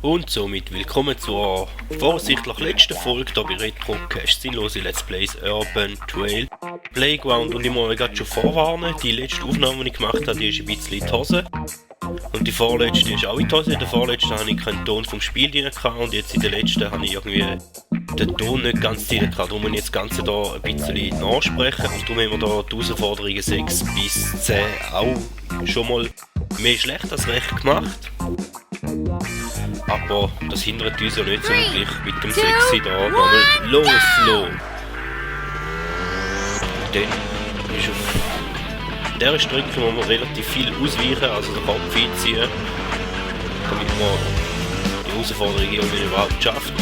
Und somit willkommen zur voraussichtlich letzten Folge hier bei Retrocast, sinnlose Let's Plays Urban Trail Playground. Und ich muss euch gerade schon vorwarnen, die letzte Aufnahme, die ich gemacht habe, die ist ein bisschen in die Hose. Und die vorletzte ist auch in die Hose. In der vorletzten habe ich keinen Ton vom Spiel drin gehabt und jetzt in der letzten habe ich irgendwie den Ton nicht ganz drin gehabt. Darum muss ich jetzt das Ganze hier ein bisschen nachsprechen. Und darum haben wir hier die Herausforderungen 6 bis 10 auch schon mal mehr schlecht als recht gemacht. Aber das hindert uns ja nicht so wirklich mit dem 6 da mal loslassen. Dann ist auf dieser Strecke muss man relativ viel ausweichen, also den Kopf einziehen, damit man die Herausforderung irgendwie überhaupt schafft.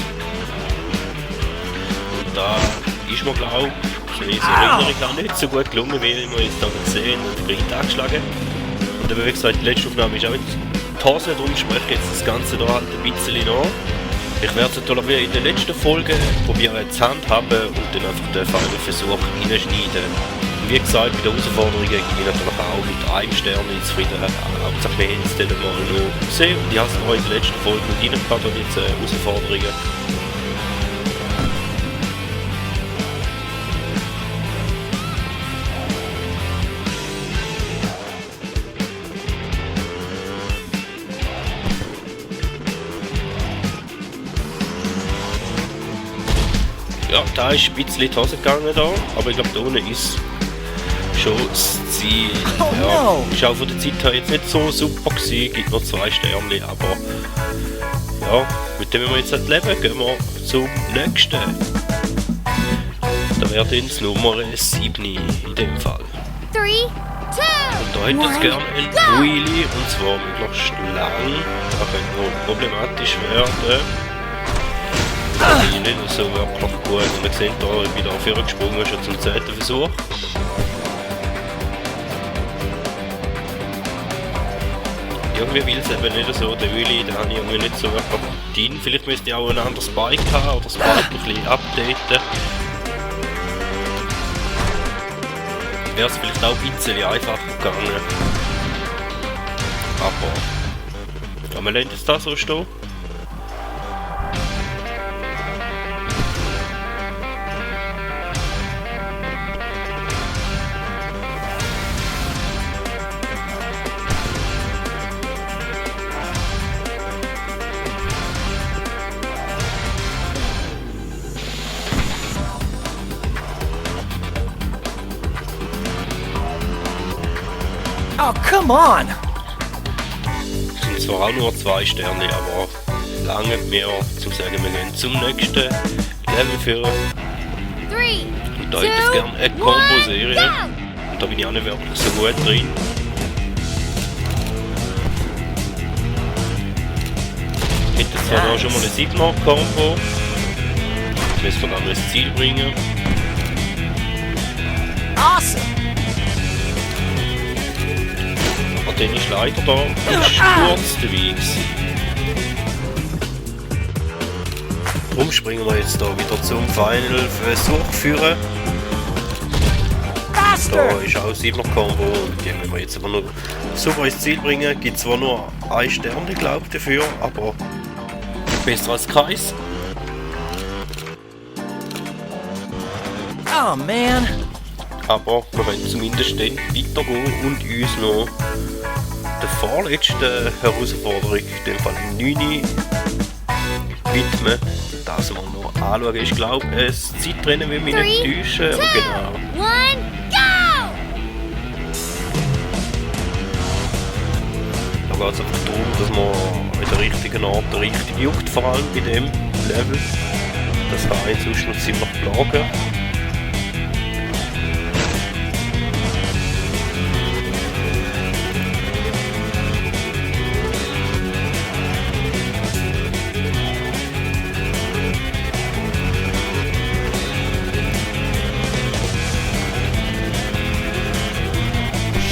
Und da ist mir, glaube ich, in dieser Erinnerung auch nicht so gut gelungen, wie wir jetzt da gesehen und gleich angeschlagen. Und wie gesagt, die letzte Aufnahme ist auch in die Hose, darum spreche ich jetzt das Ganze da halt ein bisschen nach. Ich werde es natürlich wieder in der letzten Folge probieren zu handhaben und dann einfach den Final Versuch reinschneiden. Und wie gesagt, bei den Herausforderungen gehe ich natürlich auch mit einem Stern zufrieden. Hauptsache wir haben es dann mal noch gesehen und ich habe es auch in der letzten Folge mit reingepackt und jetzt Herausforderungen. Ja, da ist ein bisschen in die Hose gegangen da, aber ich glaube da unten ist schon das Ziel. Ja, ist auch von der Zeit her jetzt nicht so super gewesen, gibt noch 2 Sterne, aber ja, mit dem wir jetzt halt leben, gehen wir zum nächsten. Da wäre dann das Nummer 7 in dem Fall. 3, 2, und da hätte ich gerne ein Wheelie, und zwar möglichst lang, da könnte noch problematisch werden. Das ist nicht so wirklich gut. Und ihr seht hier, ich bin da vorgesprungen, schon zum 10. Versuch. Irgendwie will es eben nicht so, der Willi, den habe ich irgendwie nicht so wirklich drin. Vielleicht müsste ich auch ein anderes Bike haben oder das Bike ein bisschen updaten. Wäre es vielleicht auch ein bisschen einfacher gegangen. Aber ja, wir lassen es da so stehen. Oh, come on! Es sind zwar auch nur 2 Sterne, aber lange mehr zum sagen, wir gehen zum nächsten Level führen. 3, Und da hätte ich gerne eine Combo-Serie. Und da bin ich auch nicht wirklich so gut drin. Ich hätte zwar da schon mal eine 7er-Combo. Das müssen wir dann ins Ziel bringen. Awesome! Aber dann ist leider da kurz der Weg gewesen. Darum springen wir jetzt da wieder zum Final Versuch führen. Da ist auch 7er-Combo und die müssen wir jetzt aber noch super ins Ziel bringen. Gibt zwar nur 1 Stern, glaube ich, dafür, aber besser als keins. Oh man! Aber wir können zumindest dann weitergehen und uns noch der vorletzten Herausforderung, in dem Fall 9, widmen. Das wir noch anschauen. Ich glaube, ein Zeitrennen will mich nicht täuschen, aber genau. 1, go! Da geht es einfach darum, dass man in der richtigen Art der richtige juckt, vor allem bei dem Level. Das kann einen sonst noch ziemlich plagen.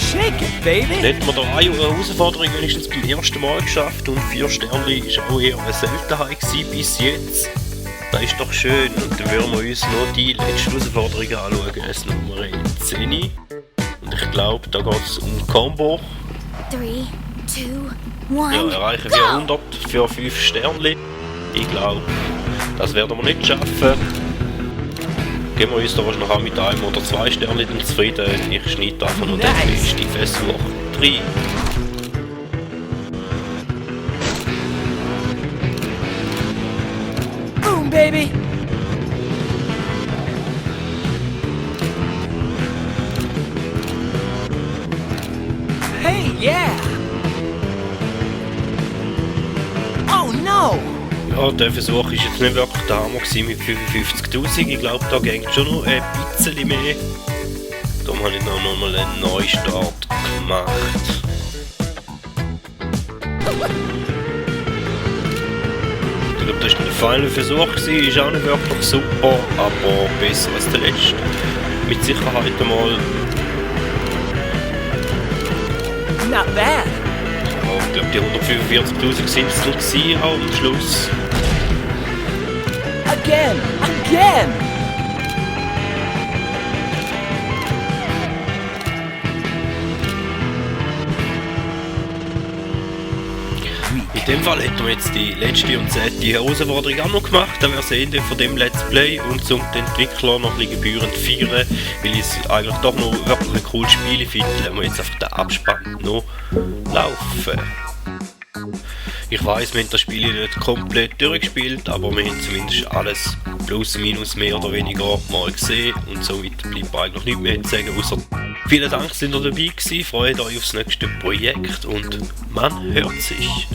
Shake it, baby! Dann hätten wir da eine Herausforderung wenigstens beim ersten Mal geschafft und 4 Sterne ist auch eher eine Seltenheit gewesen bis jetzt. Das ist doch schön und dann würden wir uns noch die letzte Herausforderung anschauen, das Nummer 10. Und ich glaube, da geht es um Combo. 3, 2, One, erreichen go! 400 für 5 Sternchen. Ich glaube, das werden wir nicht schaffen. Gehen wir uns da wahrscheinlich auch mit einem oder 2 Sternchen dann zufrieden. Ich schneide davon und dann ist die Versuch 3. Boom, baby. Hey, yeah. Oh no. Ja, der Versuch war jetzt nicht wirklich der Hammer gewesen mit 55'000. Ich glaube, da ging schon noch ein bisschen mehr. Darum habe ich noch mal einen Neustart gemacht. Ich glaube, das war der feine Versuch gewesen. Ist auch nicht wirklich super, aber besser als der letzte. Mit Sicherheit einmal. Not bad. Ja, ich glaube, die 145'000 sind es noch gewesen, auch am Schluss. Again. Again. In dem Fall hätten wir jetzt die letzte und 10. Herausforderung auch noch gemacht. Das wäre das Ende von dem Let's Play und zum den Entwickler noch ein bisschen gebührend feiern, weil ich es eigentlich doch noch wirklich ein cooles Spiel finde, lassen wir jetzt einfach den Abspann noch laufen. Ich weiss, wir haben das Spiel nicht komplett durchgespielt, aber wir haben zumindest alles plus minus mehr oder weniger mal gesehen und somit bleibt eigentlich nichts mehr zu sagen, außer vielen Dank, dass ihr dabei gewesen, freut euch aufs nächste Projekt und man hört sich.